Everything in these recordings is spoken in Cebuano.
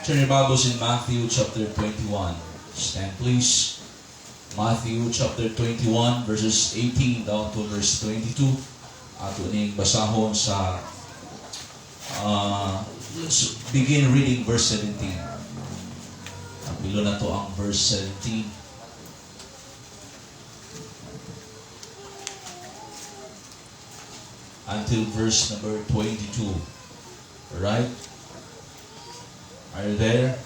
Turn your Bibles in Matthew chapter 21. Stand, please. Matthew chapter 21 verses 18 down to verse 22. Ato ning basahon sa let's begin reading verse 17. Apilo nato ang verse 17. Until verse number 22. Right? Are you there?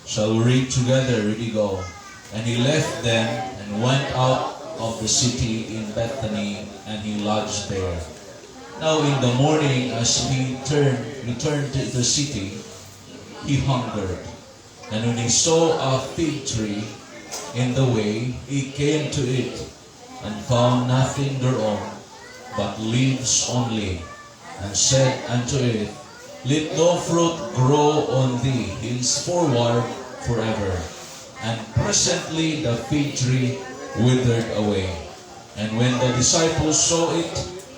Shall we read together? Ready, go. And he left them and went out of the city in Bethany, and he lodged there. Now in the morning, as he turned, returned to the city, he hungered. And when he saw a fig tree in the way, he came to it and found nothing thereon but leaves only, and said unto it, "Let no fruit grow on thee henceforward forever." And presently the fig tree withered away. And when the disciples saw it,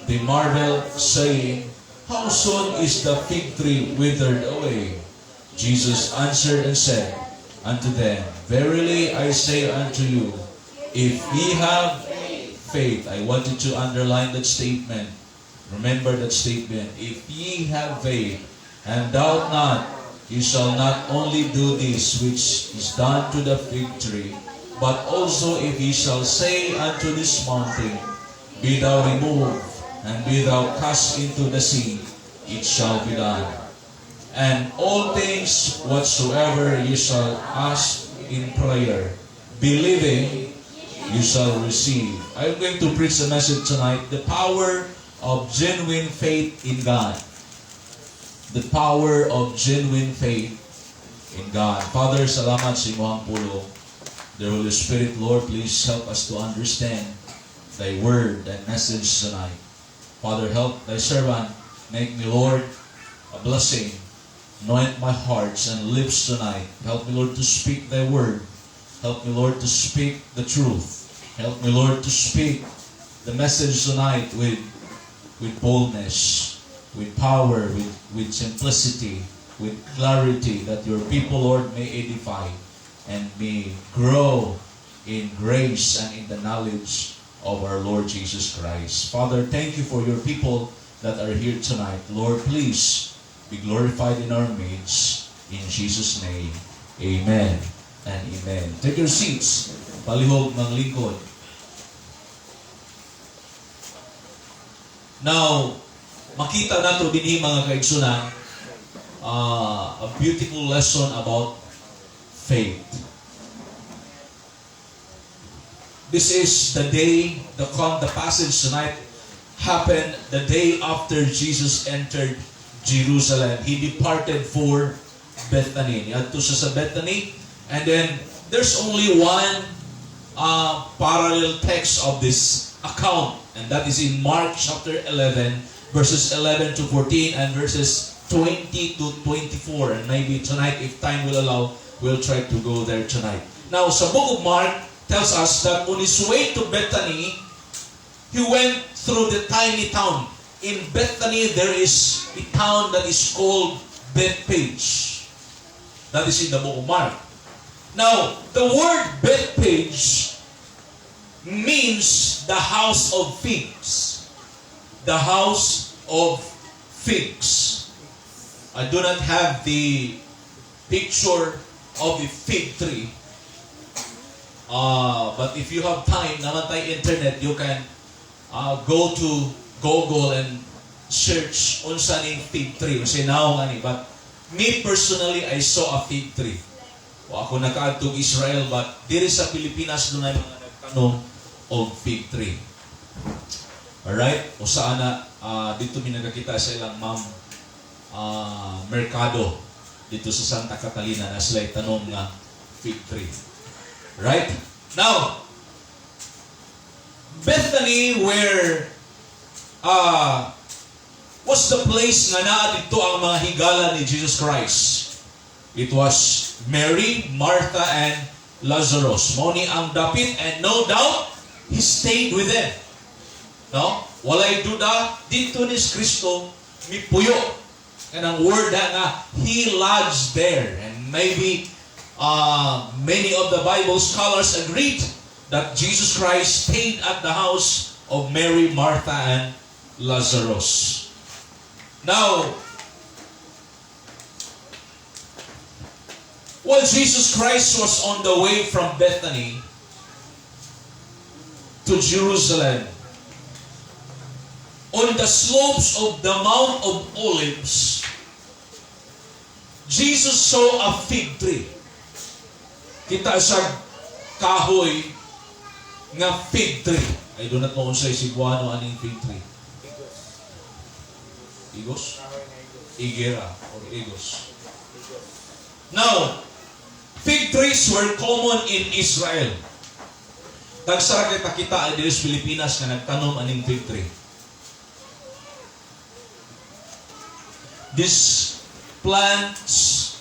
they marveled, saying, "How soon is the fig tree withered away?" Jesus answered and said unto them, "Verily I say unto you, if ye have faith," I want you to underline that statement. Remember that statement. "If ye have faith and doubt not, ye shall not only do this which is done to the fig tree, but also if ye shall say unto this mountain, 'Be thou removed, and be thou cast into the sea,' it shall be done. And all things whatsoever ye shall ask in prayer, believing, you shall receive." I'm going to preach a message tonight, the power of genuine faith in God. The power of genuine faith in God. Father, salamat sa imong pulong. The Holy Spirit, Lord, please help us to understand Thy word, Thy message tonight. Father, help Thy servant. Make me, Lord, a blessing. Anoint my hearts and lips tonight. Help me, Lord, to speak Thy word. Help me, Lord, to speak the truth. Help me, Lord, to speak the message tonight with boldness, with power, with simplicity, with clarity, that your people, Lord, may edify and may grow in grace and in the knowledge of our Lord Jesus Christ. Father, thank you for your people that are here tonight. Lord, please be glorified in our midst. In Jesus' name, amen and amen. Take your seats. Palihog maglingkod. Now, makita nato dinhi, mga kaigsunan, a beautiful lesson about faith. This is the day, the passage tonight happened the day after Jesus entered Jerusalem. He departed for Bethany. Niadto siya sa Bethany. And then, there's only one parallel text of this account. And that is in Mark chapter 11, verses 11 to 14 and verses 20 to 24. And maybe tonight, if time will allow, we'll try to go there tonight. Now, sa book of Mark tells us that on his way to Bethany, he went through the tiny town. In Bethany, there is a town that is called Bethpage. That is in the book of Mark. Now, the word Bethpage means the house of figs. The house of figs. I do not have the picture of the fig tree. But if you have time, naa man tay internet, you can go to Google and search unsa ning fig tree. Unsay nawong ani. But me personally, I saw a fig tree. Wa ako nakaadtog Israel, but diri sa Pilipinas dunay mga nagtanom og fig tree. Alright? Usa ana dito mi nagakita sa ilang ma'am Mercado dito sa Santa Catalina na sila tanom nga fig tree. Right? Now, Bethany, where was the place nga naa dito ang mga higala ni Jesus Christ. It was Mary, Martha, and Lazarus. Mao ni ang dapit, and no doubt he stayed with them. No? Walay duda dito ni Kristo mipuyo. Kanang word na nga, he lodged there. And maybe many of the Bible scholars agreed that Jesus Christ stayed at the house of Mary, Martha, and Lazarus. Now, while Jesus Christ was on the way from Bethany to Jerusalem, on the slopes of the Mount of Olives, Jesus saw a fig tree. Kita siya kahoy nga fig tree. I do not know unsay Cebuano aning fig tree. Igos. Igos? Kahoy nga igos. Igera or igos. Igos. Now, fig trees were common in Israel. Tagsa ra kita kita diri sa Pilipinas nga nagtanom aning fig tree. These plants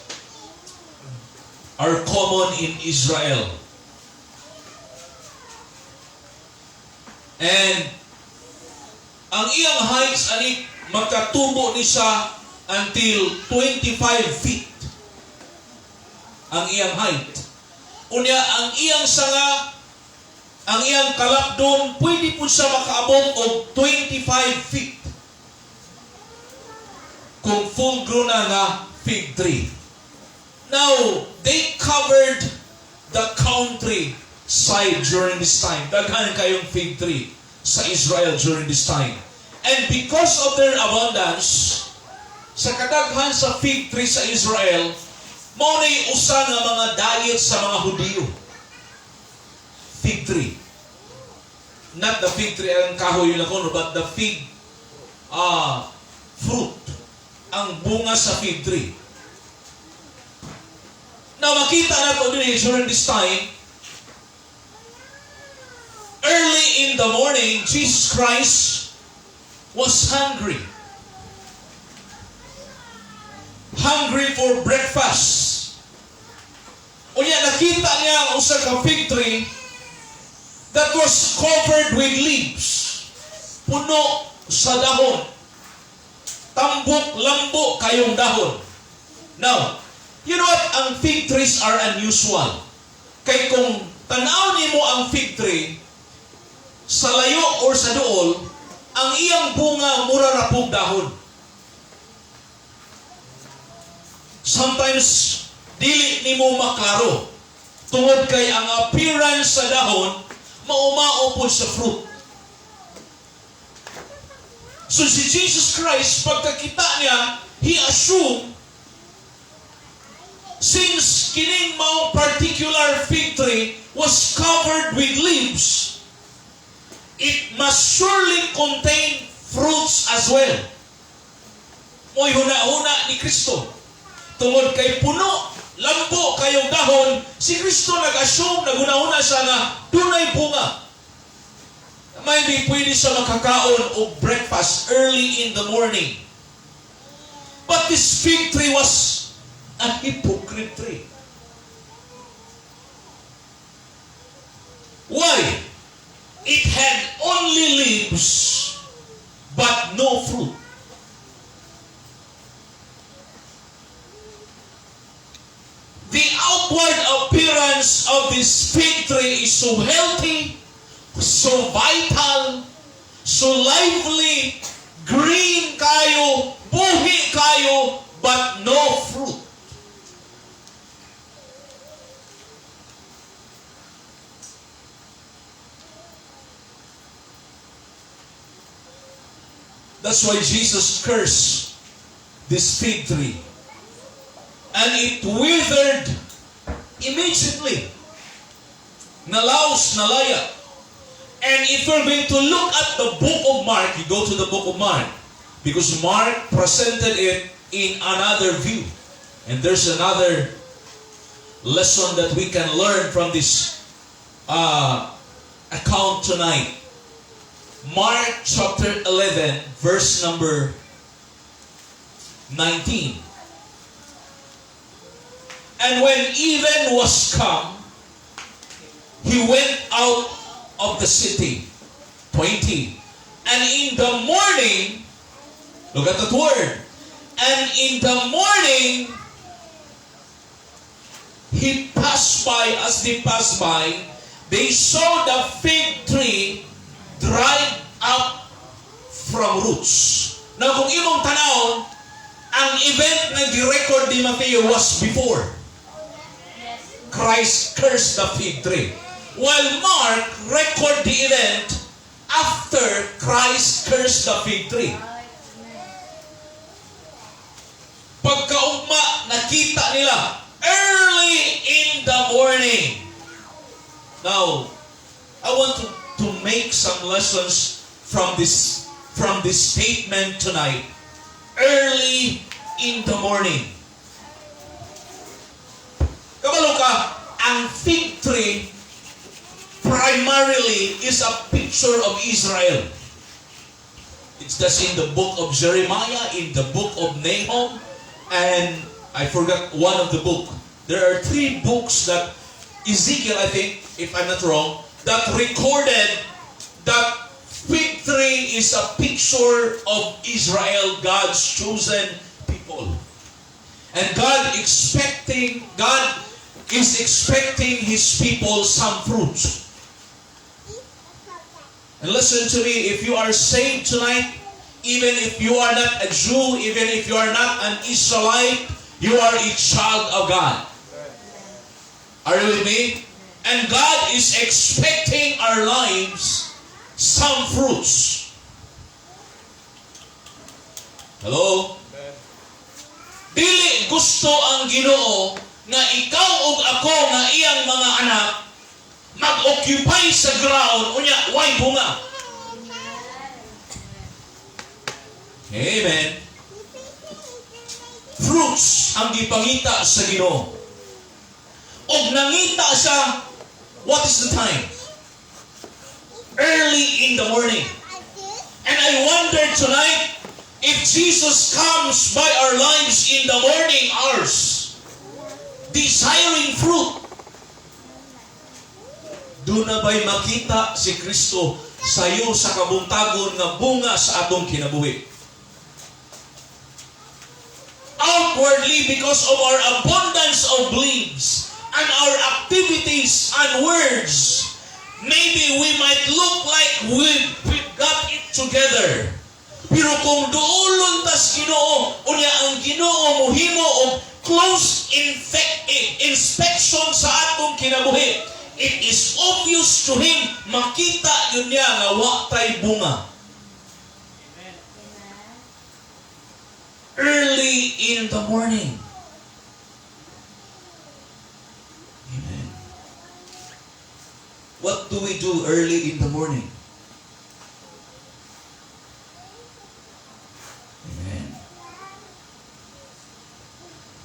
are common in Israel. And ang iyang heights ani makatubo ni siya until 25 feet ang iyang height. Unya ang iyang sanga, ang iyang kalapdon, pwede po siya makaabot og 25 feet kung full grown na nga fig tree. Now, they covered the country side during this time. Daghan kayong fig tree sa Israel during this time. And because of their abundance, sa kadaghan sa fig tree sa Israel, mao nay usa nga mga diet sa mga Hudiyo. Fig tree. Not the fig tree ang kahoy lang kuno, but the fig fruit. Ang bunga sa fig tree. Now makita nato din during this time, early in the morning, Jesus Christ was hungry. Hungry for breakfast. Unya nakita niya ang usa ka fig tree that was covered with leaves. Puno sa dahon. Tambok, lambo kayong dahon. Now, you know what? Ang fig trees are unusual. Kay kung tanaw nimo ang fig tree, sa layo or sa duol, ang iyang bunga mura ra pug dahon. Sometimes, dili nimo maklaro. Tungod kay ang appearance sa dahon, maumao pod sa fruit. So si Jesus Christ, pagkakita niya, he assumed, since kining mao particular fig tree was covered with leaves, it must surely contain fruits as well. Mo'y huna-huna ni Kristo. Tungod kay puno, lambo kayong dahon, si Kristo nag-assume, naghuna-huna siya nga, dunay bunga. Maybe pwede siya makakaon og breakfast early in the morning. But this fig tree was a hypocrite tree. Why? It had only leaves, but no fruit. The outward appearance of this fig tree is so healthy, so vital, so lively, green kayo, buhi kayo, but no fruit. That's why Jesus cursed this fig tree. And it withered immediately. Nalaos, nalaya. And if we're going to look at the book of Mark, you go to the book of Mark, because Mark presented it in another view. And there's another lesson that we can learn from this account tonight. Mark chapter 11, verse number 19. And when even was come, he went out of the city. 20. And in the morning, look at that word. And in the morning, he passed by, as they passed by, they saw the fig tree dried up from roots. Now, kung imong tanaw, ang event nga gi-record ni Mateo was before Christ cursed the fig tree, while Mark record the event after Christ cursed the fig tree. Pagkaugma, nakita nila early in the morning. Now, I want to make some lessons from this statement tonight. Early in the morning. Kabalo ka, ang fig tree primarily is a picture of Israel. It's just in the book of Jeremiah, in the book of Nahum, and I forgot one of the book. There are three books that Ezekiel, I think, if I'm not wrong, that recorded that fig tree is a picture of Israel, God's chosen people. And God is expecting His people some fruit. And listen to me, if you are saved tonight, even if you are not a Jew, even if you are not an Israelite, you are a child of God. Are you with me? And God is expecting our lives some fruits. Hello? Dili gusto ang Ginoo nga ikaw ug ako nga iyang mga anak mag-occupy sa ground unya way bunga. Amen. Fruits ang gipangita sa Ginoo. Og nangita siya, what is the time? Early in the morning. And I wonder tonight if Jesus comes by our lives in the morning hours, desiring fruit, duna ba'y makita si Kristo sayo sa kabuntagon nga bunga sa atong kinabuhi? Outwardly, because of our abundance of beliefs and our activities and words, maybe we might look like we've got it together. Pero kung duolon tas Ginoo, unya ang Ginoo mohimo og close inspection sa atong kinabuhi, it is obvious to him, makita yun niya nga wa tay bunga. Early in the morning. Amen. What do we do early in the morning? Amen.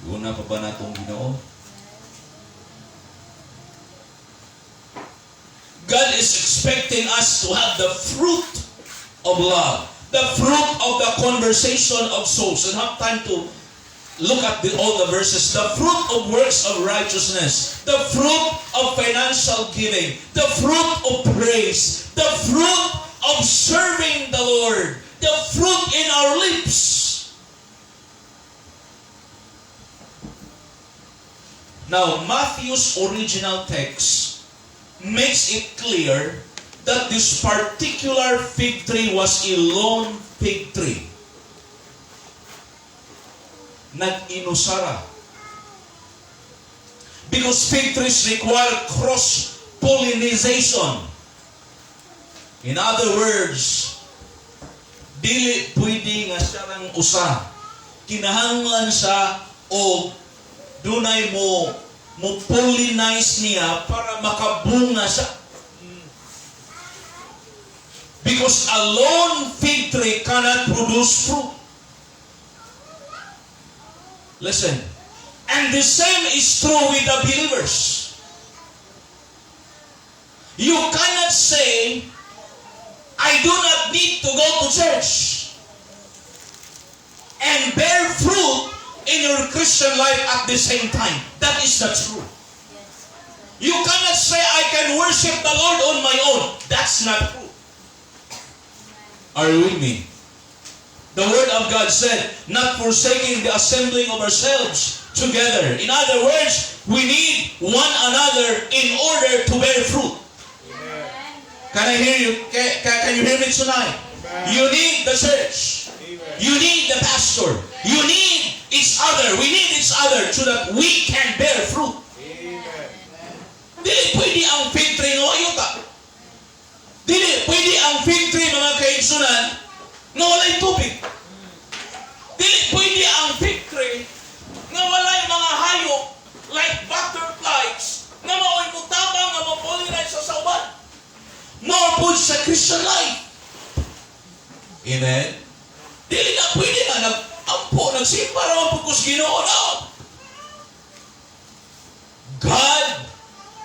Una pa ba natong Ginoo? God is expecting us to have the fruit of love, the fruit of the conversation of souls. And have time to look at all the verses. The fruit of works of righteousness, the fruit of financial giving, the fruit of praise, the fruit of serving the Lord, the fruit in our lips. Now, Matthew's original text makes it clear that this particular fig tree was a lone fig tree. Nag-inusara. Because fig trees require cross-pollination. In other words, dili pwede nga siya rang usa. Kinahanglan siya og dunay mo pollinize niya para makabunga siya. Because a lone fig tree cannot produce fruit. Listen. And the same is true with the believers. You cannot say, "I do not need to go to church," and bear fruit in your Christian life at the same time. That is not true. You cannot say, "I can worship the Lord on my own." That's not true. Are you with me? The Word of God said, "Not forsaking the assembling of ourselves together." In other words, we need one another in order to bear fruit. Amen. Can I hear you? Can you hear me tonight? You need the church. Amen. You need the pastor. You need each other. We need each other so that we can bear fruit. Amen. Dili pwede ang fig tree nga way yuta. Dili pwede ang fig tree, mga kaigsunan, nga walay tubig. Dili pwede ang fig tree nga walay mga hayop like butterflies nga mao'y mutabang nga mo-pollinize sa uban. Mao pud sa Christian life. Amen? Dili na pwede nga nag-ampo, nagsimba ra man pud ko sa Ginoo. No. God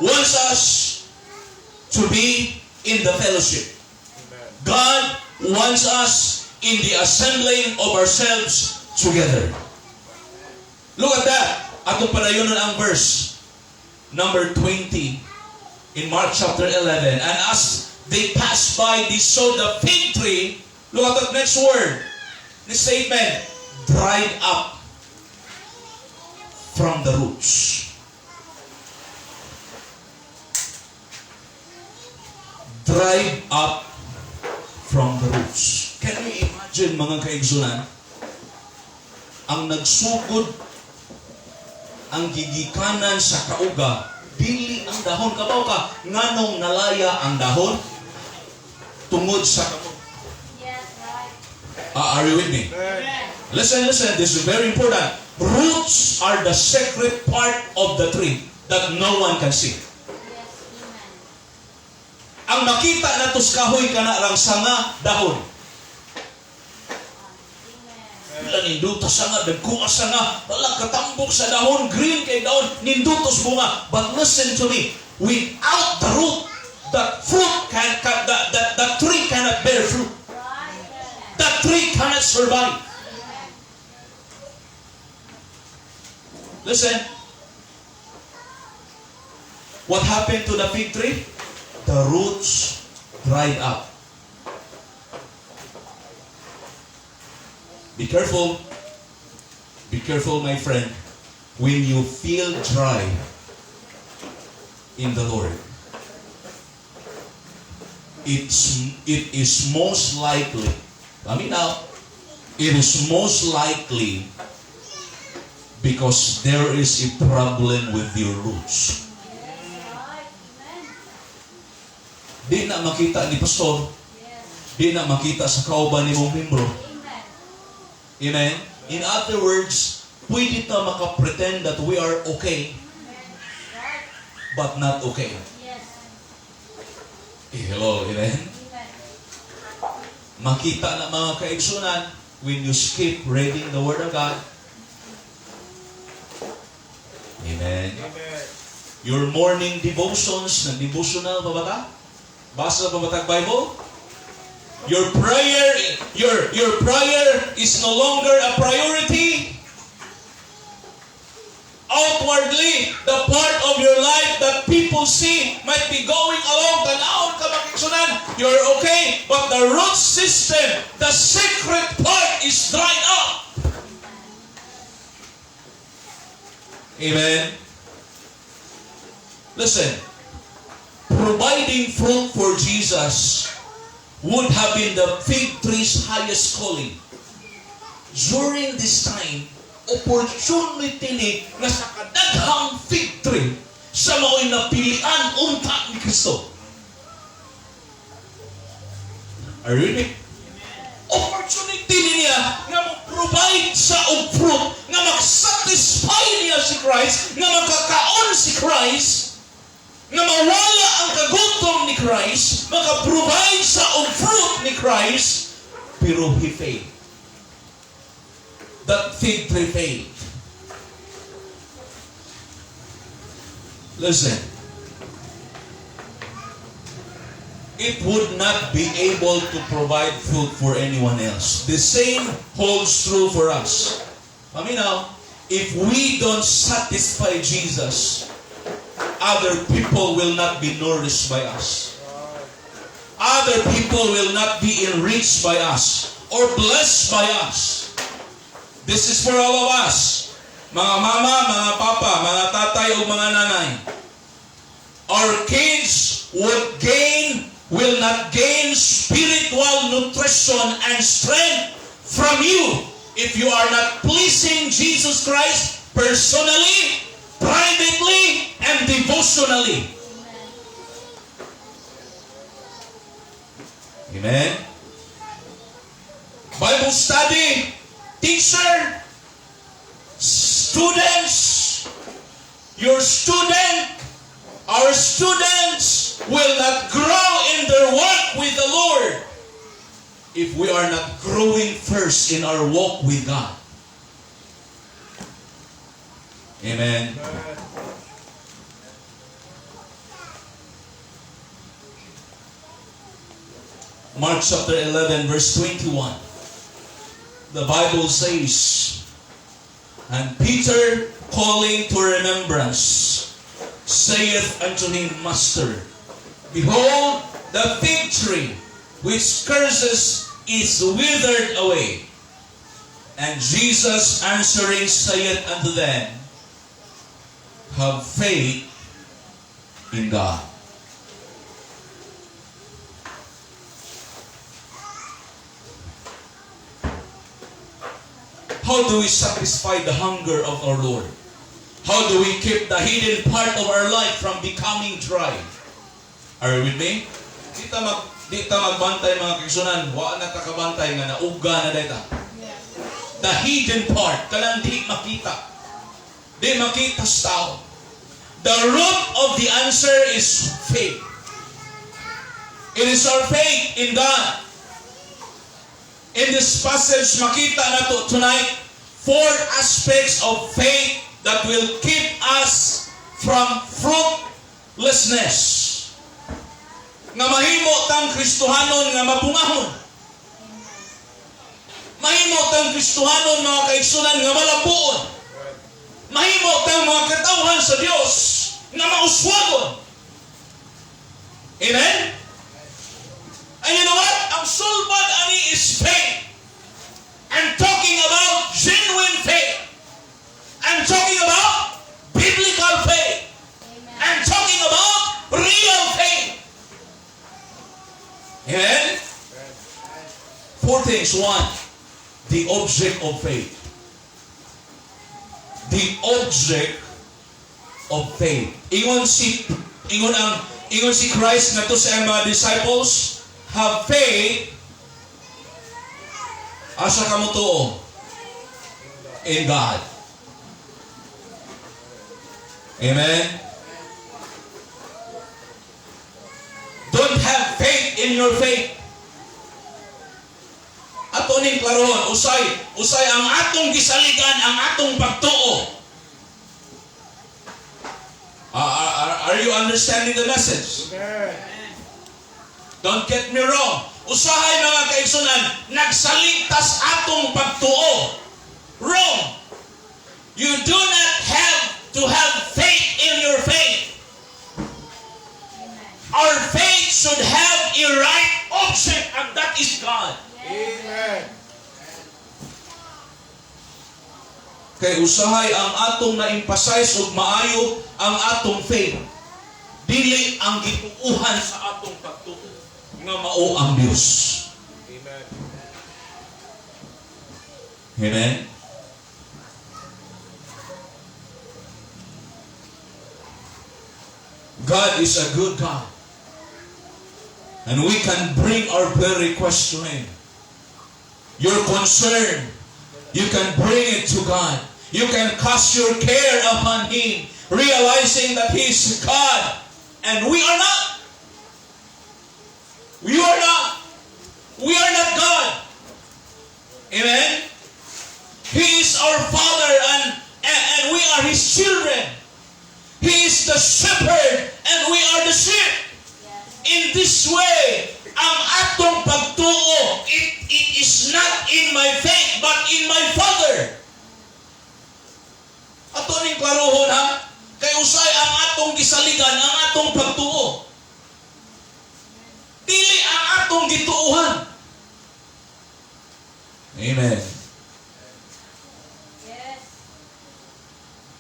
wants us to be in the fellowship. Amen. God wants us in the assembling of ourselves together. Look at that. Atong padayonon ang verse number 20 in Mark chapter 11. "And as they passed by, they saw the fig tree." Look at that next word. The statement, "dried up from the roots." Dried up from the roots. Can you imagine, mga kaigsunan, ang nagsugod ang gigikanan sa kauga, dili ang dahon? Kabaw ka nganong nalaya ang dahon? Tungod sa kamot. Ah, are you with me? Amen. Listen, listen, this is very important. Roots are the secret part of the tree that no one can see. Ang makita nato sa kahoy kana lang sanga, dahon. Wala nindutos sanga, dagko sanga, wala katambok sa dahon, green kay dahon, nindutos bunga. But listen to me, without the root, the fruit can the tree cannot bear fruit. The tree cannot survive. Listen. What happened to the fig tree? The roots dried up. Be careful. Be careful, my friend. When you feel dry in the Lord, it is most likely, I mean now, it is most likely because there is a problem with your roots. Di na makita ni pastor, di na makita sa kauban nimong membro. Amen? In other words, pwede ta maka-pretend that we are okay, but not okay. Eh, hello, amen? Makita na, mga kaigsunan, when you skip reading the Word of God. Amen. Amen. Your morning devotions, nag-devotional pa ba ta? Basa pa ba tag Bible? Your prayer is no longer a priority. Outwardly, the part of your life that people see might be going along, tan-awon ka, mga kaigsunan, you're okay, but the root system, the secret part is dried up. Amen. Listen, providing fruit for Jesus would have been the fig tree's highest calling. During this time, opportunity ni nga sa kadaghang fig tree sa mao'y napilian unta ni Kristo. Are you with me? Opportunity ni niya nga mo-provide sa og fruit, nga mag-satisfy niya si Christ, nga makakaon si Christ, nga mawala ang kagutom ni Christ, maka-provide sa og fruit ni Christ, pero he failed. That fig tree failed. Listen. It would not be able to provide food for anyone else. The same holds true for us. Paminaw, if we don't satisfy Jesus, other people will not be nourished by us. Other people will not be enriched by us. or blessed by us. This is for all of us. Mga mama, mga papa, mga tatay o mga nanay. Our kids will not gain spiritual nutrition and strength from you if you are not pleasing Jesus Christ personally, privately, and devotionally. Amen. Bible study, teacher, students, your student, our students will not grow in their walk with the Lord if we are not growing first in our walk with God. Amen. Amen. Mark chapter 11, verse 21. The Bible says, "And Peter, calling to remembrance, saith unto him, 'Master, behold, the fig tree which curses is withered away.' And Jesus answering saith unto them, 'Have faith in God.'" How do we satisfy the hunger of our Lord? How do we keep the hidden part of our life from becoming dry? Are you with me? Di ta magbantay, mga kaigsuonan, wa na ta kabantay nga nauga na diay ta. The hidden part, kanang di makita. Di makita sa tao. The root of the answer is faith. It is our faith in God. In this passage, makita nato tonight four aspects of faith that will keep us from fruitlessness. Nga mahimo tang Kristohanon nga mabungahon. Mahimo tang Kristohanon, mga kaigsuonan, nga malabuon. Mahimo tang mga katawhan sa Dios nga mauswagon. Amen? And you know what? Ang sulbad ani is faith. I'm talking about genuine faith. I'm talking about biblical faith. I'm talking about real faith. Amen? Four things. One, the object of faith. The object of faith. Ingon si Christ ngadto sa iyang mga disciples, "Have faith." Asa ka motuo? In God. Amen? Don't have faith in your faith. Ato ning klarohon, usay ang atong gisaligan ang atong pagtuo. Are you understanding the message? Amen. Don't get me wrong. Usahay, mga kaigsuonan, nagsalig tas atong pagtuo. Wrong. You do not have to have faith in your faith. Our faith should have a right object, and that is God. Amen. Kay usahay ang atong na-emphasize og maayo ang atong faith. Dili ang gituuhan sa atong pagtuo nga mao ang Dios. Amen. Amen. God is a good God. And we can bring our prayer requests to Him. Your concern, you can bring it to God. You can cast your care upon Him, realizing that He is God and we are not. We are not. We are not God. Amen? He is our Father and we are His children. He is the shepherd and we are the sheep. In this way, ang atong pagtuo, it is not in my faith, but in my Father. Ato ning klarohon ha, kay usay ang atong gisaligan, ang atong pagtuo. Dili ang atong gituohan. Amen. Yes.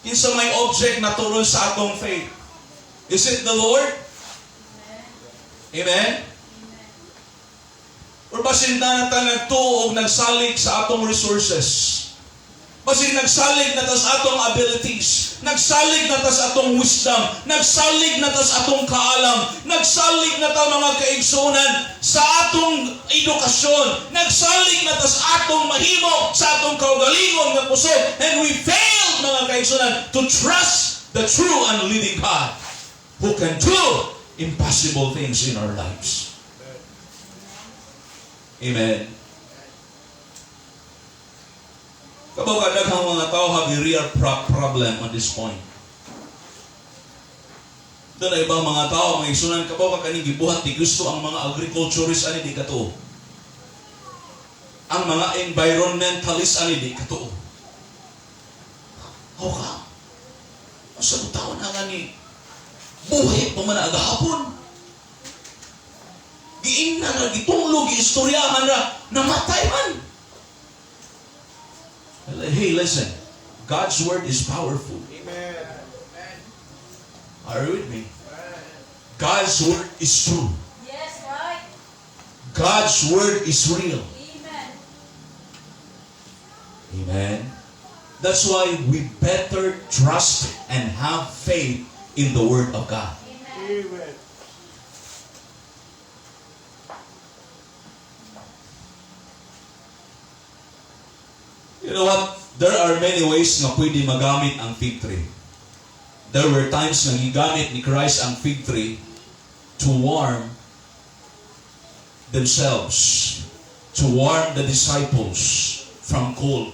Kinsa may object na turon sa atong faith? Is it the Lord? Amen? Or basin na ta nagtuo og nagsalig sa atong resources? Basin nagsalig na ta sa atong abilities, nagsalig na ta sa atong wisdom, nagsalig na ta sa atong kaalam, nagsalig na ta, mga kaigsunan, sa atong edukasyon, nagsalig na ta sa atong mahimo, sa atong kaugalingon nga kusog, and we failed, mga kaigsunan, to trust the true and living God who can do impossible things in our lives. Amen. Kabaw ka daghang mga tao have a real problem on this point. Doon ay ibang mga tao, mga isunan, kabaw ka kaning gibuhat ni Kristo, ang mga agriculturist ani di katuo. Ang mga environmentalist ani di katuo. How come? Sa tao na nga ni buhi pa man agahapon. Giingnan na, gitunglo, giistoryahan na, namatay man. Hey, listen. God's word is powerful. Amen. Are you with me? God's word is true. Yes, right. God's word is real. Amen. Amen. That's why we better trust and have faith in the word of God. Amen. Amen. You know what? There are many ways nga pwede magamit ang fig tree. There were times nga gigamit ni Christ ang fig tree to warm themselves, to warm the disciples from cold.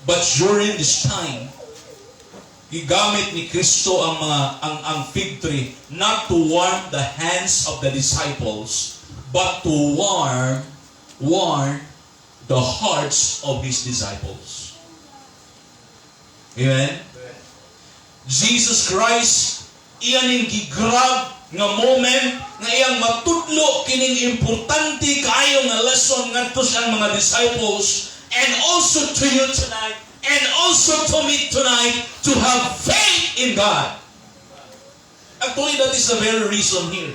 But during this time, gigamit ni Kristo ang mga ang fig tree not to warm the hands of the disciples, but to warm the hearts of his disciples. Amen? Jesus Christ, iyan ning gigrab nga moment nga iyang matudlo kining importante kaayo nga lesson ngadto sa mga disciples and also to you tonight and also to me tonight, to have faith in God. Actually, that is the very reason here.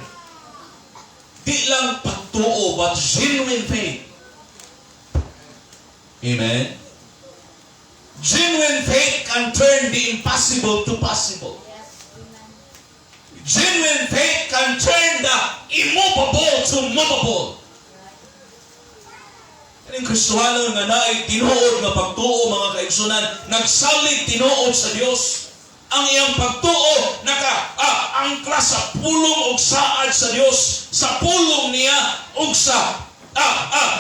Di lang pagtuo, but genuine faith. Amen? Genuine faith can turn the impossible to possible. Yes. Amen. Genuine faith can turn the immovable to movable. Kaning Kristohano nga naay tinuod nga pagtuo, mga kaigsunan, nagsalig tinuod sa Dios. Ang iyang pagtuo naka angkla sa pulong ug saad sa Dios, sa pulong niya ug sa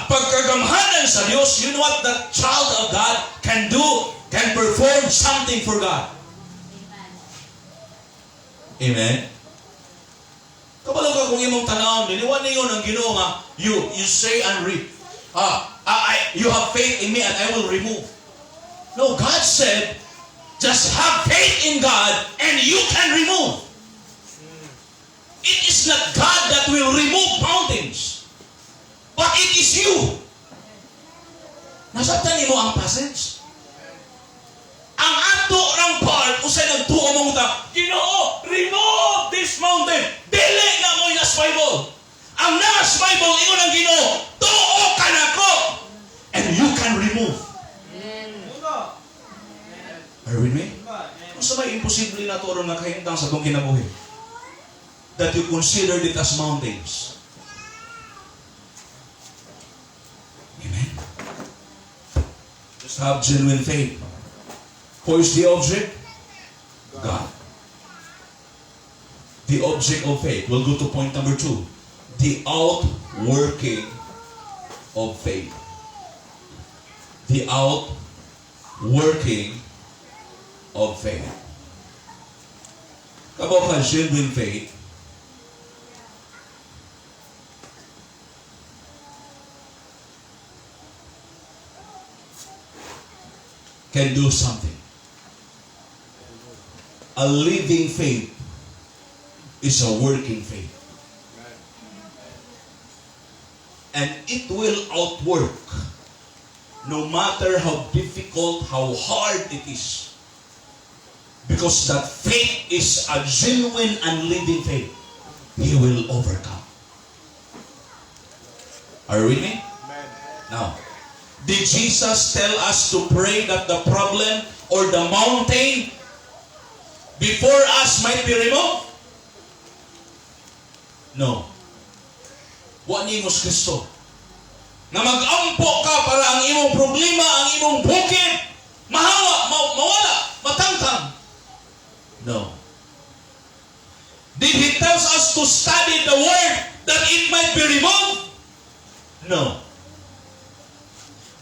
pagkagamhanan sa Dios. You know what that child of God can do? Can perform something for God. Amen. Amen. Kabalo ka kung imong tanawon, dili wa niingon ang Ginoo nga you say and reap. You have faith in me and I will remove. No, God said, just have faith in God and you can remove. It is not God that will remove mountains, but it is you. Nasabtan nimo ang passage? Ang ato ng part, usay nagtuo mong ta, "Ginoo, remove this mountain." Dili na mo nas Bible. Ang nas Bible, ingon ang Ginoo, "Tuo ka nako, and you can remove." Are you with me? Kung sa may imposible na aron nga kahimtang sa atong kinabuhi, that you considered it as mountains. Amen? Just have genuine faith. Who is the object? God. The object of faith. We'll go to point number 2. The outworking of faith. The outworking of faith. Kabaw ka, genuine faith can do something. A living faith is a working faith. And it will outwork no matter how difficult, how hard it is. Because that faith is a genuine and living faith. He will overcome. Are you with me? Amen. Now, did Jesus tell us to pray that the problem or the mountain before us might be removed? No. Wa niingon si Kristo nga mag-ampo ka para ang imong problema, ang imong bukid, mahawa, mawala, matangtang. No. Did He tell us to study the Word that it might be removed? No.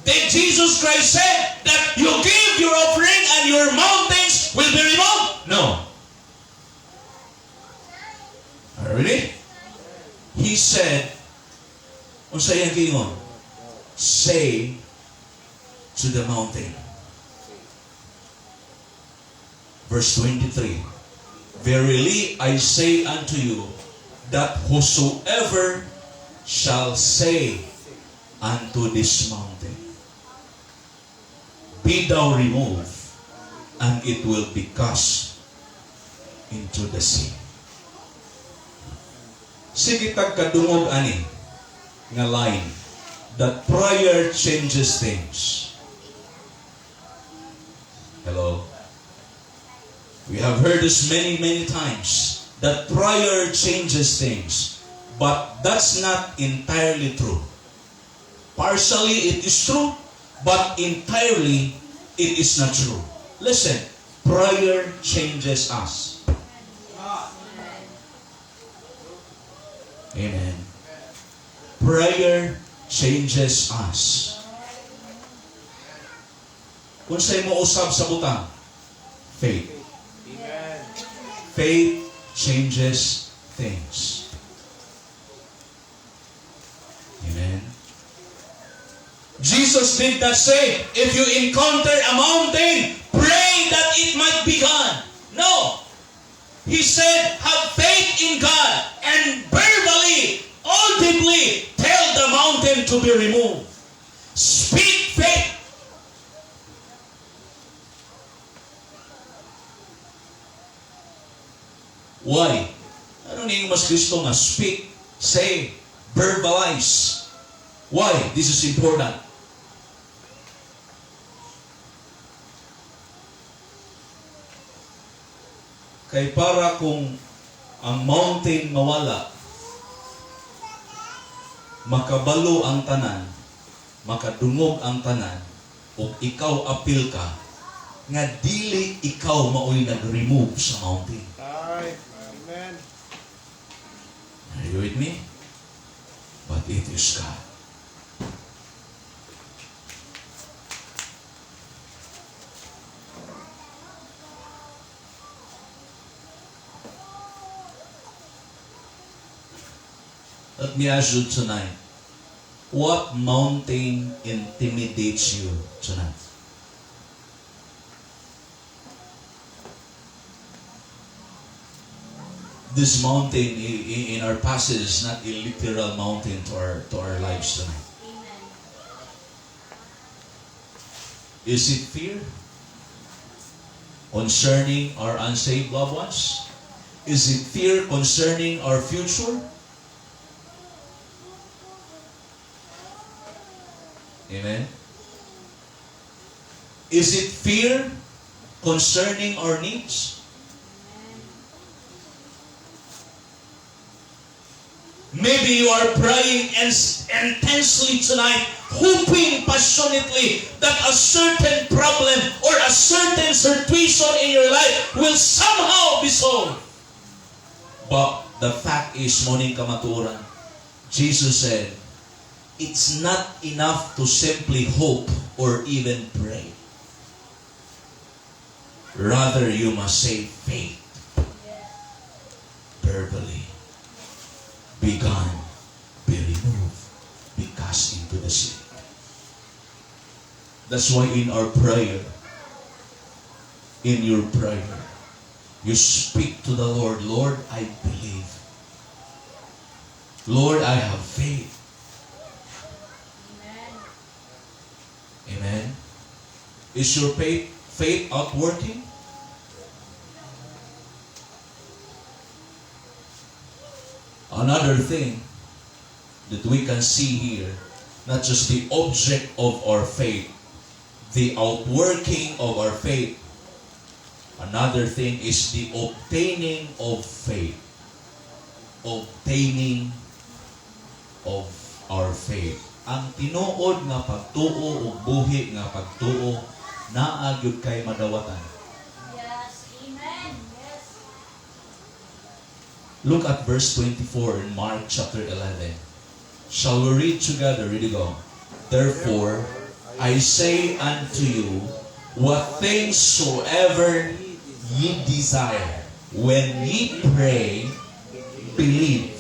Did Jesus Christ say that you give your offering and your mountains will be removed? No. Are you ready? He said, unsa iyang giingon? Say to the mountain. Verse 23. "Verily I say unto you, that whosoever shall say unto this mountain, 'Be thou removed,' and it will be cast into the sea." Sige tag kadungog ani nga line that prayer changes things. Hello? We have heard this many, many times, that prayer changes things. But that's not entirely true. Partially it is true, but entirely it is not true. Listen, prayer changes us. Amen. Prayer changes us. Unsay mo usab sa butang? Faith. Amen. Faith changes things. Amen. Jesus did not say, "If you encounter a mountain, pray that it might be gone." No. He said, "Have faith in God and verbally, audibly, tell the mountain to be removed." Speak faith. Why? Ano niingon si Kristo nga speak, say, verbalize? Why? This is important. Kay para kung ang mountain mawala, makabalo ang tanan, makadungog ang tanan, ug ikaw apil ka, nga dili ikaw maoy nag-remove sa mountain. Right. Amen. Are you with me? But it is God. Let me ask you tonight, what mountain intimidates you tonight? This mountain in our passage is not a literal mountain to our lives tonight. Amen. Is it fear concerning our unsaved loved ones? Is it fear concerning our future? Amen. Is it fear concerning our needs? Maybe you are praying intensely tonight, hoping passionately that a certain problem or a certain situation in your life will somehow be solved. But the fact is, mao ning kamatuoran, Jesus said, it's not enough to simply hope or even pray. Rather, you must say faith verbally. "Be gone, be removed, be cast into the sea." That's why in our prayer, in your prayer, you speak to the Lord, "Lord, I believe. Lord, I have faith." Is your faith outworking? Another thing that we can see here, not just the object of our faith, the outworking of our faith. Another thing is the obtaining of faith. Obtaining of our faith. Ang tinuod nga pagtuo ug buhi nga pagtuo naa gyud kay madawatan. Yes. Amen. Yes. Look at verse 24 in Mark chapter 11. Shall we read together? Ready, go. "Therefore, I say unto you, what things soever ye desire, when ye pray, believe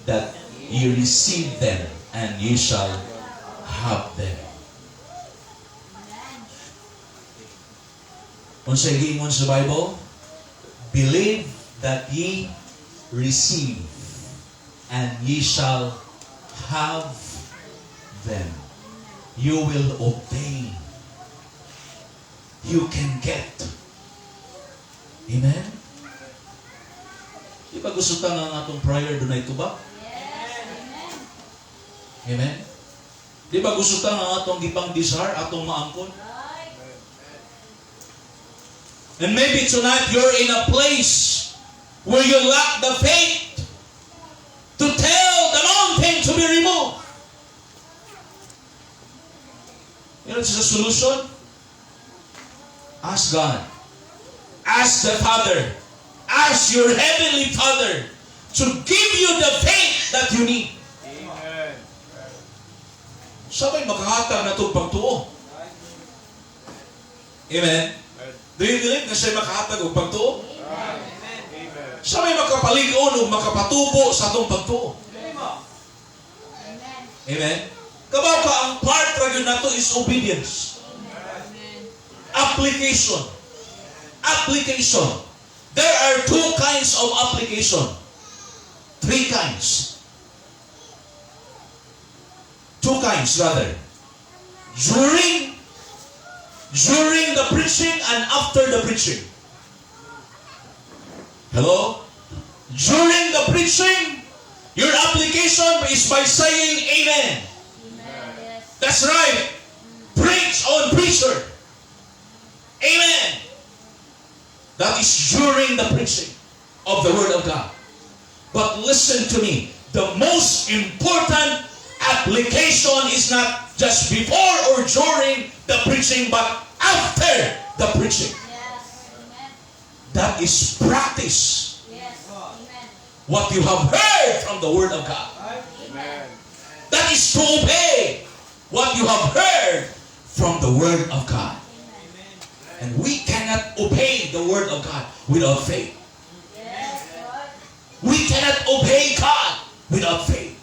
that ye receive them, and ye shall have them." Amen. Unsay giingon sa Bible? "Believe that ye receive, and ye shall have them." You will obtain. You can get. Amen? Di ba gusto ta nga ang atong prayer dunay tubag? Yes. Amen. Amen? Di ba gusto ta nga ang atong gipang desire, atong maangkon? Right. And maybe tonight you're in a place where you lack the faith to tell the mountain to be removed. You know what's the solution? Ask God. Ask the Father. Ask your Heavenly Father to give you the faith that you need. Amen. Siya may makahatag natong pagtuo. Amen? Do you believe na siya makahatag og pagtuo? Amen. Siya may makapalig-on o makapatubo sa atong pagtuo. Amen. Amen? Kabaw ka, ang part ra gyud nato is obedience. Amen. Application. Application. There are two kinds of application. Three kinds. Two kinds, rather. During the preaching and after the preaching. Hello? During the preaching, your application is by saying "Amen." Amen. Yes. That's right. Preach on, preacher. Amen. That is during the preaching of the Word of God. But listen to me. The most important application is not just before or during the preaching, but after the preaching. Yes. Amen. That is practice Yes. Amen. what you have heard from the Word of God. Amen. That is to obey what you have heard from the Word of God. Amen. And we cannot obey the Word of God without faith. Yes, Lord. We cannot obey God without faith.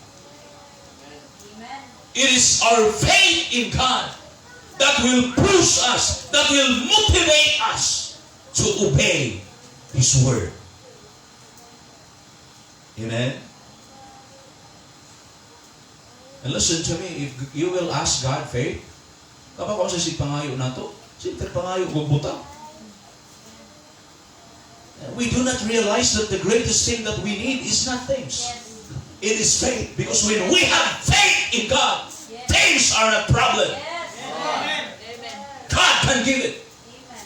Amen. It is our faith in God that will push us, that will motivate us to obey His Word. Amen. And listen to me, if you will ask God faith, kapag kung sa pangayo nato, simple pangayo kung butang. We do not realize that the greatest thing that we need is not things. It is faith. Because when we have faith in God, things are a problem. Amen. God can give it. Amen.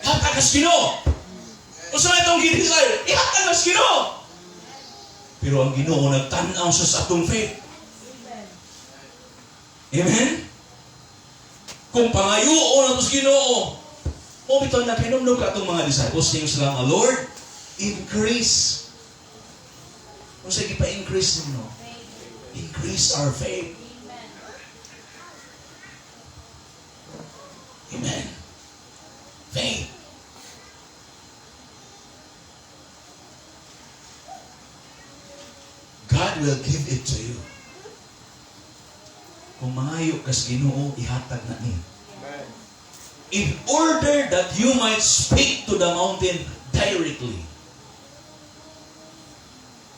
Hatag sa Ginoo. Unsa man itong gi-desire? Ihatag sa Ginoo. Pero ang Ginoo nagtan-aw sa atong faith. Amen? Kung pangayoon nato sa Ginoo, mao bitaw nakahinumdom ka atong mga disciples niyo sila nga, "Lord, increase." Kung sa gipa-increase ninyo, increase our faith. Amen. Amen. Faith. God will give it to you. Kung mangayo kas Ginoo, ihatag na niya. Amen. In order that you might speak to the mountain directly.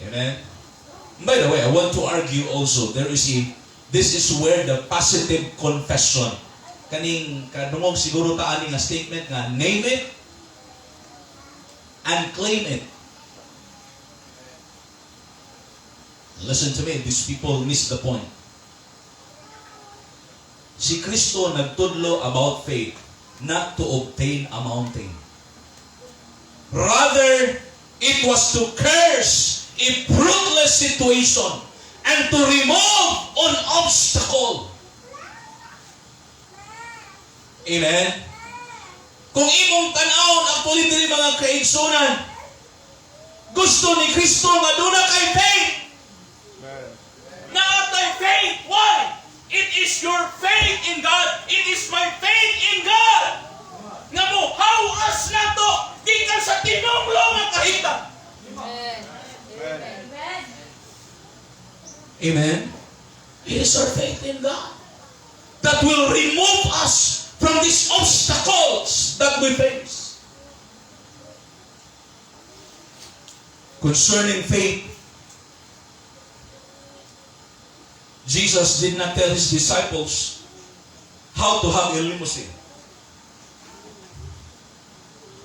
Amen. By the way, I want to argue also, this is where the positive confession Kaning kadungog siguro ta ani nga statement nga "Name it and claim it." Listen to me, these people miss the point. Si Kristo nagtudlo about faith, not to obtain a mountain. Rather, it was to curse a fruitless situation and to remove an obstacle. Amen? Kung imong tan-awon, actually diri, mga kaigsunan, gusto ni Kristo nga duna kay faith. Amen. Naa tay faith. Why? It is your faith in God. It is my faith in God nga mohawas nato gikan sa tinumlo nga kahimtang. Amen. Amen. Amen. Amen. It is our faith in God that will remove us from these obstacles that we face. Concerning faith, Jesus did not tell his disciples how to have a limousine,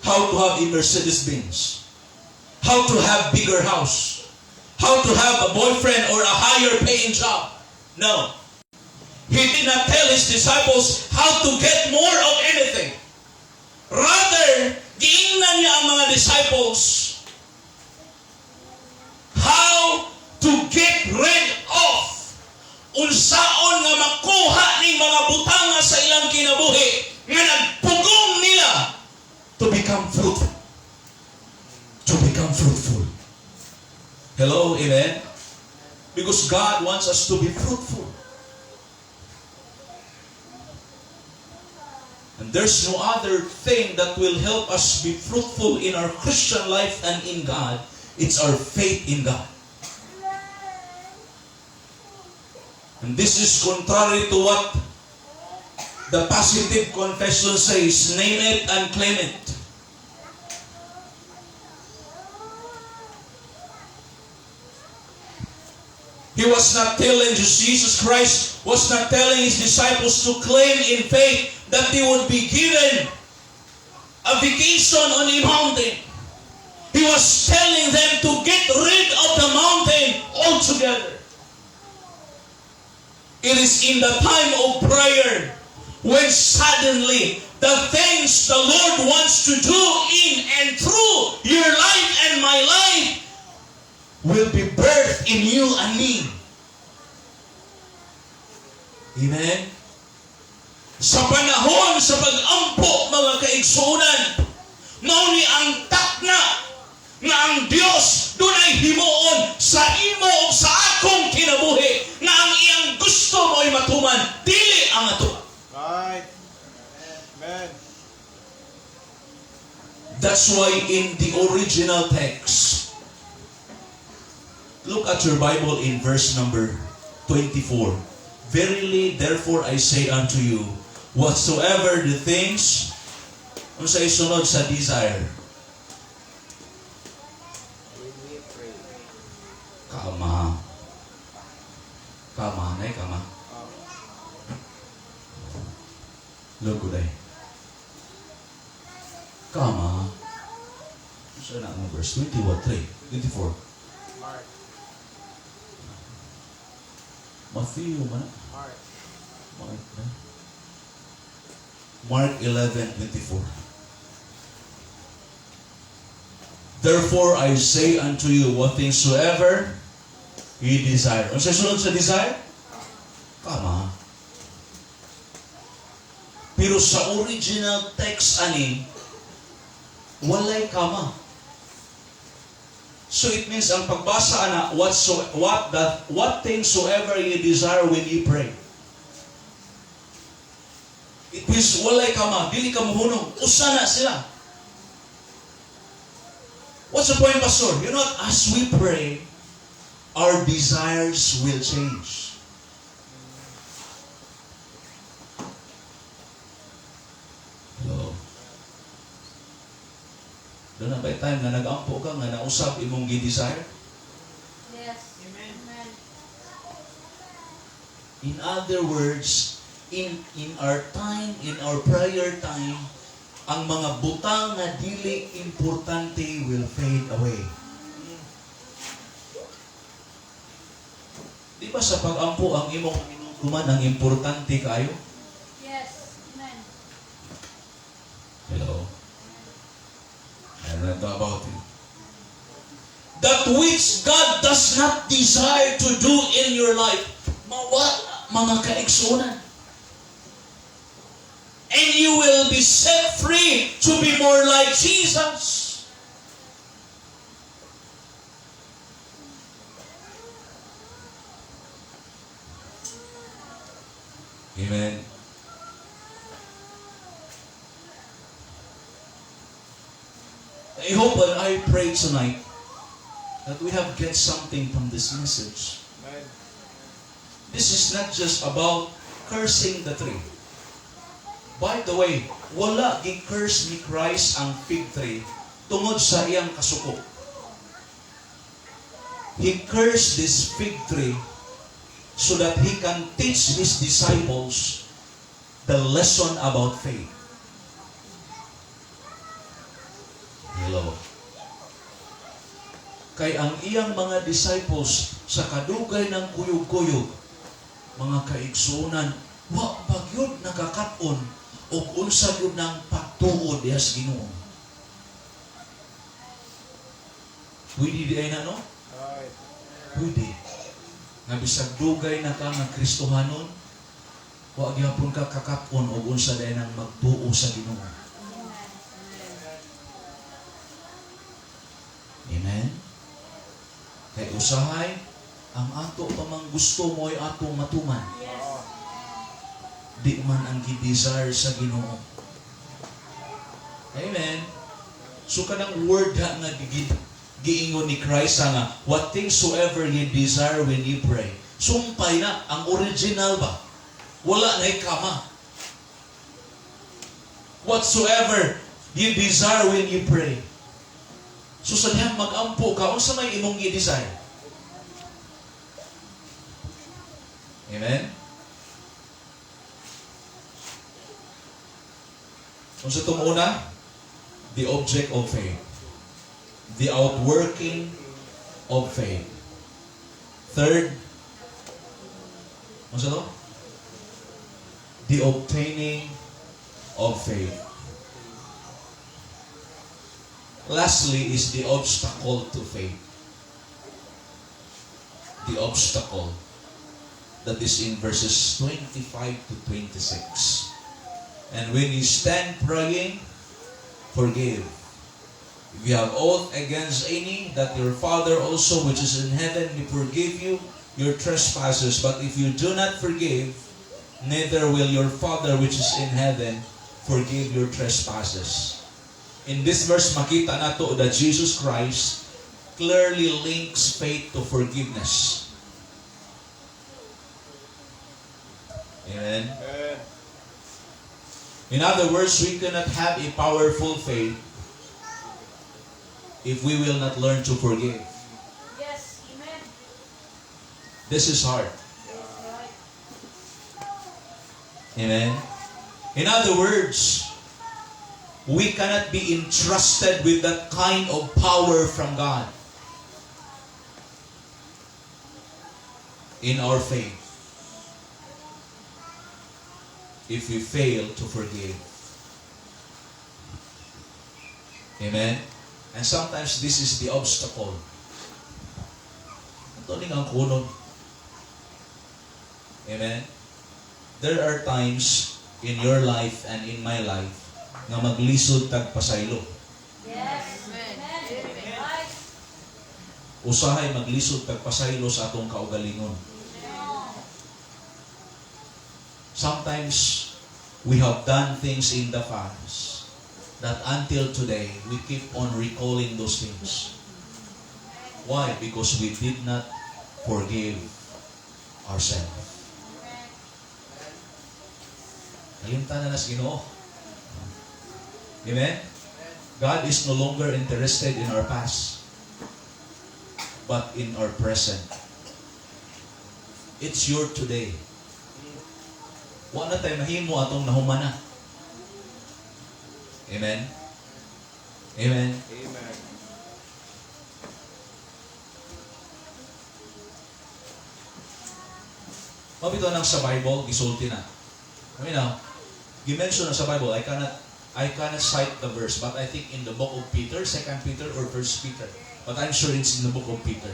how to have a Mercedes Benz, how to have bigger house, how to have a boyfriend or a higher paying job. No. He did not tell his disciples how to get more of anything. Rather, giingnan niya ang mga disciples how to get rid of, unsaon nga makuha ning mga butanga sa ilang kinabuhi nga nagpugong nila to become fruitful. To become fruitful. Hello, amen? Because God wants us to be fruitful. And there's no other thing that will help us be fruitful in our Christian life and in God. It's our faith in God. And this is contrary to what the positive confession says: "Name it and claim it." He was not telling, Jesus Christ was not telling his disciples to claim in faith that they would be given a vacation on a mountain. He was telling them to get rid of the mountain altogether. It is in the time of prayer when suddenly the things the Lord wants to do in and through your life and my life will be birthed in you and me. Amen? Sa panahon sa pag-ampo, mga kaigsunan, mao ni ang takna nga ang Dios dunay himuon sa imo ug sa akong kinabuhi, nga ang iyang gusto mo'y matuman, dili ang ato. Right. Amen. That's why in the original text, look at your Bible in verse number 24. "Verily, therefore, I say unto you, whatsoever the things," unsa isunod sa desire? When we pray. Kama. Kama, na kama. Look day. Kama. Unsa na ang verse 21, 3, 24. Mark. Matthew man. Mark. Mark na. Mark 11:24. "Therefore I say unto you, what things soever ye desire." Unsa sunod sa desire? Kama. Pero sa original text ani, walay kama. So it means ang pagbasa ana, what so what that what things soever you desire when you pray. It means walay kama, dili ka mohunong, usa na sila. What's the point, Pastor? You know what? As we pray, our desires will change. Hello? Duna bay time nga nag-ampo ka nga nausab imong gi-desire? Yes. Amen. In other words, In our time, in our prayer time, ang mga butang nga dili importante will fade away. Di ba sa pag-ampo ang imong hinumduman ang importante kaayo? Yes. Amen. Hello? I read about it. That which God does not desire to do in your life, mawala, mga kaigsuonan. And you will be set free to be more like Jesus. Amen. I hope and I pray tonight that we have get something from this message. Amen. This is not just about cursing the tree. By the way, wala gi-curse ni Christ ang fig tree tungod sa iyang kasuko. He cursed this fig tree so that he can teach his disciples the lesson about faith. Hello. Kay ang iyang mga disciples sa kadugay ng kuyog-kuyog, mga kaigsuonan, wa pa gyud nakakat-on og unsa gyud ng pagtuo diha sa Ginoo. Pwede diay na, no? Right. Pwede. Nga bisag dugay na ka nga Kristohanon, wa gyapon ka kakat-on og unsa diay nang magtuo sa Ginoo. Amen. Kay usahay, ang ato pa mang gusto mo'y atong matuman. Yes. Di man ang gi-desire sa Ginoo. Amen. So kanang word ha nga giingon ni Christ nga, "What things soever ye desire when ye pray." Sumpay na ang original ba? Wala na kama. Whatsoever ye desire when ye pray. So sa dihang mag-ampo ka, unsa may imong gi-desire? Amen? Unsa itong una? The object of faith. The outworking of faith. Third, unsa to? The obtaining of faith. Lastly is the obstacle to faith. The obstacle that is in verses 25 to 26. "And when you stand praying, forgive if you have aught against any, that your Father also which is in heaven may forgive you your trespasses. But if you do not forgive, neither will your Father which is in heaven forgive your trespasses." In this verse, makita nato that Jesus Christ clearly links faith to forgiveness. Amen. Amen. In other words, we cannot have a powerful faith if we will not learn to forgive. Yes. Amen. This is hard. Yes, right. Amen. In other words, we cannot be entrusted with that kind of power from God in our faith if we fail to forgive. Amen? And sometimes this is the obstacle. Ito ning ang kunog. Amen? There are times in your life and in my life nga maglisod tag pasaylo. Yes. Amen. Right. Usahay maglisod tag pasaylo sa atong kaugalingon. Sometimes we have done things in the past that until today we keep on recalling those things. Why? Because we did not forgive ourselves. Kalimtan na nas Ginoo. Amen? God is no longer interested in our past, but in our present. It's your today. Wa na tay mahimo atong nahumana. Amen. Amen. Amen. Mao bitaw nang sa Bible gisulti na. I mean now, gi-mention na sa Bible, I cannot cite the verse, but I think in the book of Peter, Second Peter or First Peter. But I'm sure it's in the book of Peter.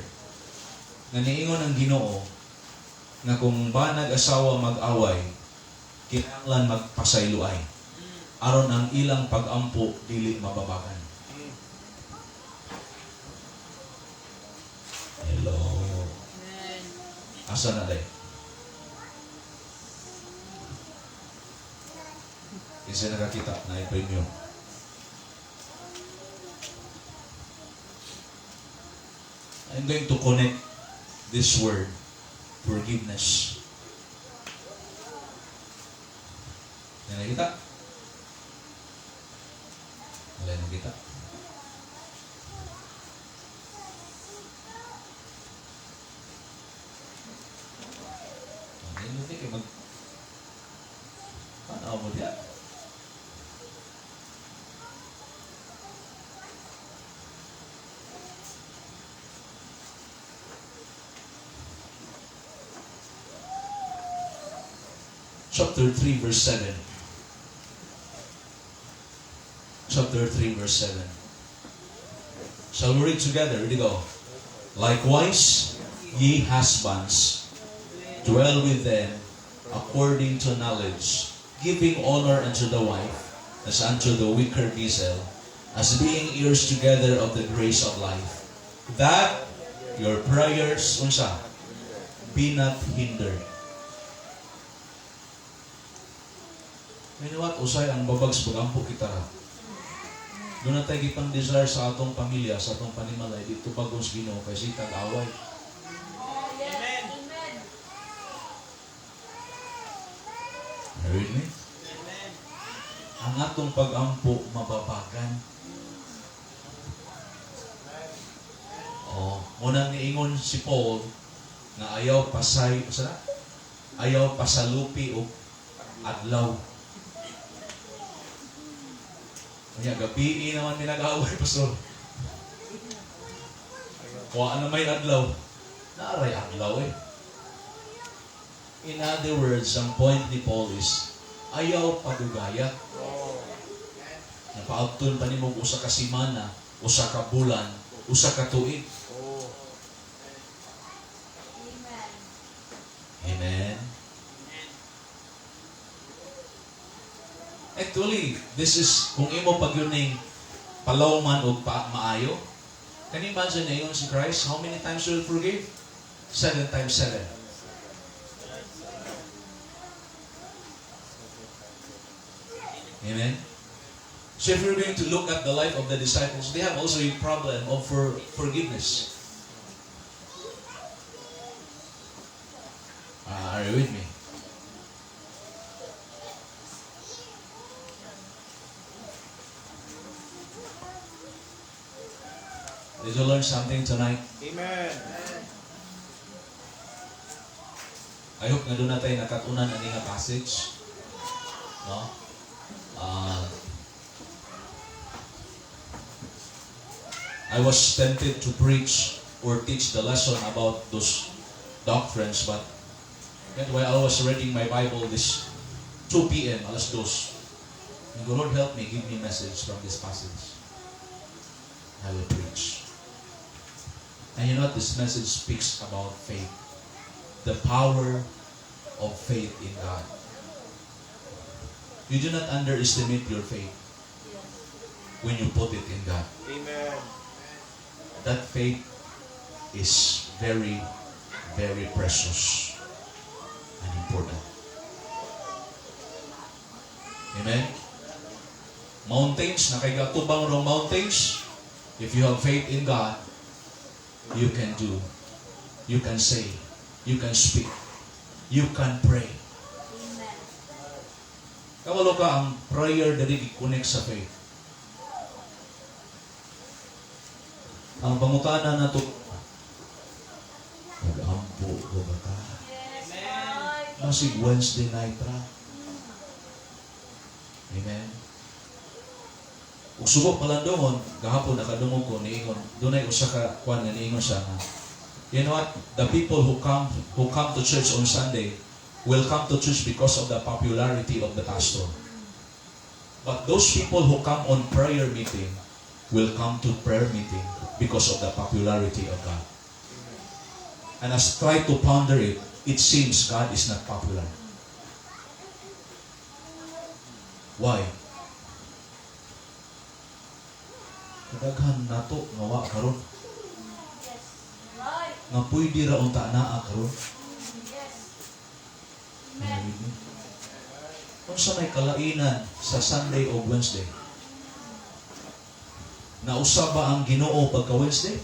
Nga niingon ang Ginoo nga kung banag asawa mag-away, kinahanglan magpasayloay aron ang ilang pag-ampo dili mababagan. Hello. Amen. Asa na day? Isa nakakita na i-premyo. I'm going to connect this word, forgiveness. Yan, nakita? Wala nakita. Ang hindi kay mag. Ano mo diya? Chapter 3, verse 7. Chapter 3, verse 7. Shall we read together? Ready, go. "Likewise, ye husbands, dwell with them according to knowledge, giving honor unto the wife, as unto the weaker vessel, as being heirs together of the grace of life, that your prayers," unsa, "be not hindered." You know what? Usay ang babag sa pagampo kita ra. Duna tay gipang desire sa atong pamilya, sa atong panimalay, di tubagon sa Ginoo kay sige tag away. Oh, yes. Amen. You read me? Ang atong pag-ampo mababagan. Oh, munang niingon si Paul nga ayaw pasay, sa ayaw pasalupi og adlaw. Kanya gabi naman mi nag-away, pastor. Wa na may adlaw. Naa ray adlaw eh. In other words, ang point ni Paul is, ayaw padugaya. Napaabton pa nimo usa ka semana, usa ka bulan, usa ka tuig. Amen. Amen. Actually, this is, kung imo pagyuning palawman o pa, maayo, can you imagine na si Christ, how many times will forgive? Seven times seven. Amen? So if we're going to look at the life of the disciples, they have also a problem of forgiveness. Are you with me? Did you learn something tonight? Amen. I hope nga duna tay nakatunan ani nga passage. No? I was tempted to preach or teach the lesson about those doctrines, but then while I was reading my Bible this 2 p.m., alas dos, and the Lord help me, give me message from this passage. I will preach. And you know what? This message speaks about faith. The power of faith in God. You do not underestimate your faith when you put it in God. Amen. That faith is very, very precious and important. Amen? Mountains, naa kay gatubang rong mountains. If you have faith in God, you can do, you can say, you can speak, you can pray. Amen. Kabalo ka ang prayer diri gi-connect sa faith. Ang pangutana nato, nag-ampo ko ba ta? Yes, Lord. Masig Wednesday night ra. Ug subo palandungon, gahapon nakadungog ko niingon, dunay usa ka kuan nga niingon siya nga, "You know what? The people who come to church on Sunday will come to church because of the popularity of the pastor. But those people who come on prayer meeting will come to prayer meeting because of the popularity of God." And as try to ponder it, it seems God is not popular. Why? Kadaghan nato nga wa karon nga pwede ra unta naa karon. Amen. Unsa may kalainan sa Sunday o Wednesday? Nausa ba ang Ginoo pagka Wednesday?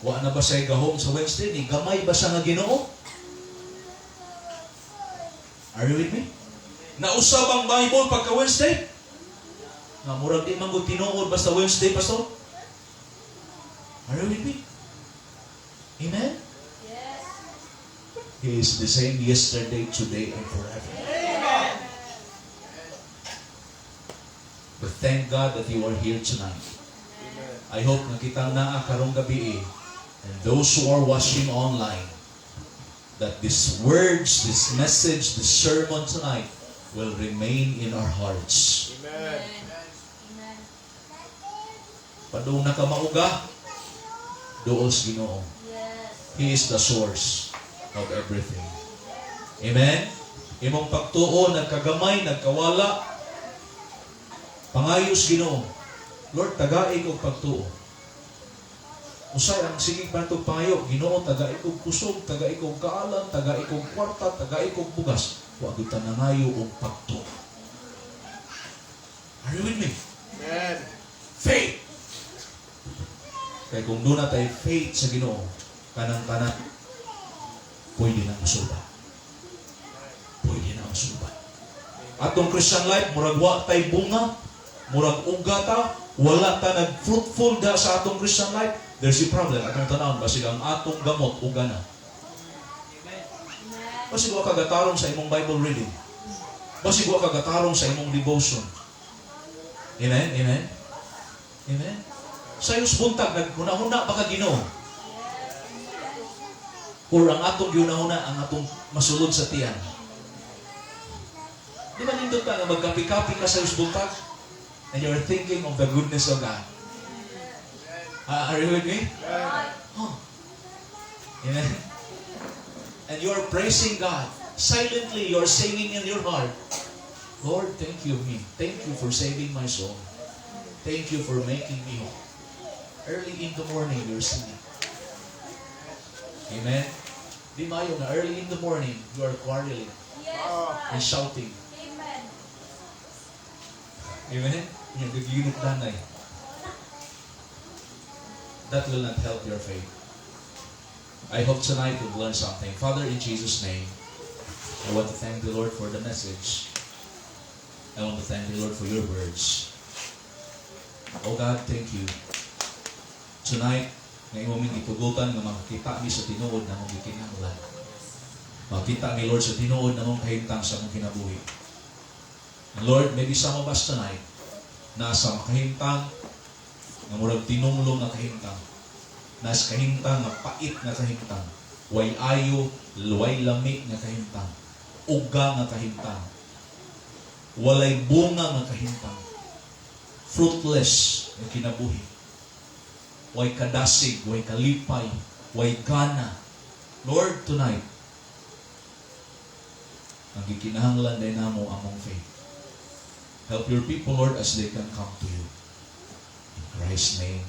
Wa na ba siya gahom sa Wednesday? Ni gamay ba siya nga Ginoo? Are you with me? Nausa bang Bible pagka Wednesday? Nga murag di man gud tinuod basta Wednesday, pastor. Are you with me? Amen? Yes. He is the same yesterday, today, and forever. Amen. But thank God that you are here tonight. Amen. I hope nga kitang naa karong gabi and those who are watching online, that these words, this message, this sermon tonight will remain in our hearts. Amen. Amen. Padung na ka mauga, duol sa Ginoo. Yes. He is the source of everything. Amen? Imong pagtuo, nagkagamay, nagkawala, pangayos Ginoo. Lord, tagai kog pagtuo. Usay ang sige pa natong pangayo, Ginoo, tagai kog kusog, tagai kog kaalam, tagai kog kwarta, tagai kog bugas. Wa gyud ta nangayo og pagtuo. Are you with me? Amen. Faith. Kay kung duna tay faith sa Ginoo, kanang tanan pwede na masulbad. Pwede na masulbad. Atong Christian life, murag wa tay bunga, murag uga ta, wala ta nag-fruitful da sa atong Christian life, there's a problem. Atong tanawon, basig ang atong gamot, uga na. Amen. Basig wa ka gatarong sa imong Bible reading. Basig wa ka gatarong sa imong devotion. Amen? Amen? Amen? Sayos buntag, naghuna-huna ba ka Ginoo? Or ang atong gihuna-huna, ang atong masulod sa tiyan. Di ba nindot ka nga magkapi-kapi ka sa buntag? And you're thinking of the goodness of God. Are you with me? Amen. Oh. Amen. And you are praising God. Silently, you are singing in your heart, "Lord, thank you me. Thank you for saving my soul. Thank you for making me whole." Early in the morning, you're singing. Amen. Di mayo na early in the morning, you are quarreling and shouting. Amen. Amen? Yung gaginukdanay. That will not help your faith. I hope tonight you've learned something. Father, in Jesus' name, I want to thank the Lord for the message. I want to thank the Lord for your words. Oh God, thank you. Tonight, nga imo ming gitugutan nga makakita mi sa tinuod na among gikinahanglan. Makita mi, Lord, sa tinuod na among kahimtang sa among kinabuhi. And Lord, maybe some of us tonight nasa kahimtang nga murag tinunglo nga kahimtang. Nasa kahimtang nga pait nga kahimtang. Way ayo, way lami nga kahimtang. Uga nga kahimtang. Walay bunga nga kahimtang. Fruitless nga kinabuhi. Way kadasig, way kalipay, way gana. Lord, tonight, ang gikinahanglan din namo among faith. Help your people, Lord, as they can come to you. In Christ's name,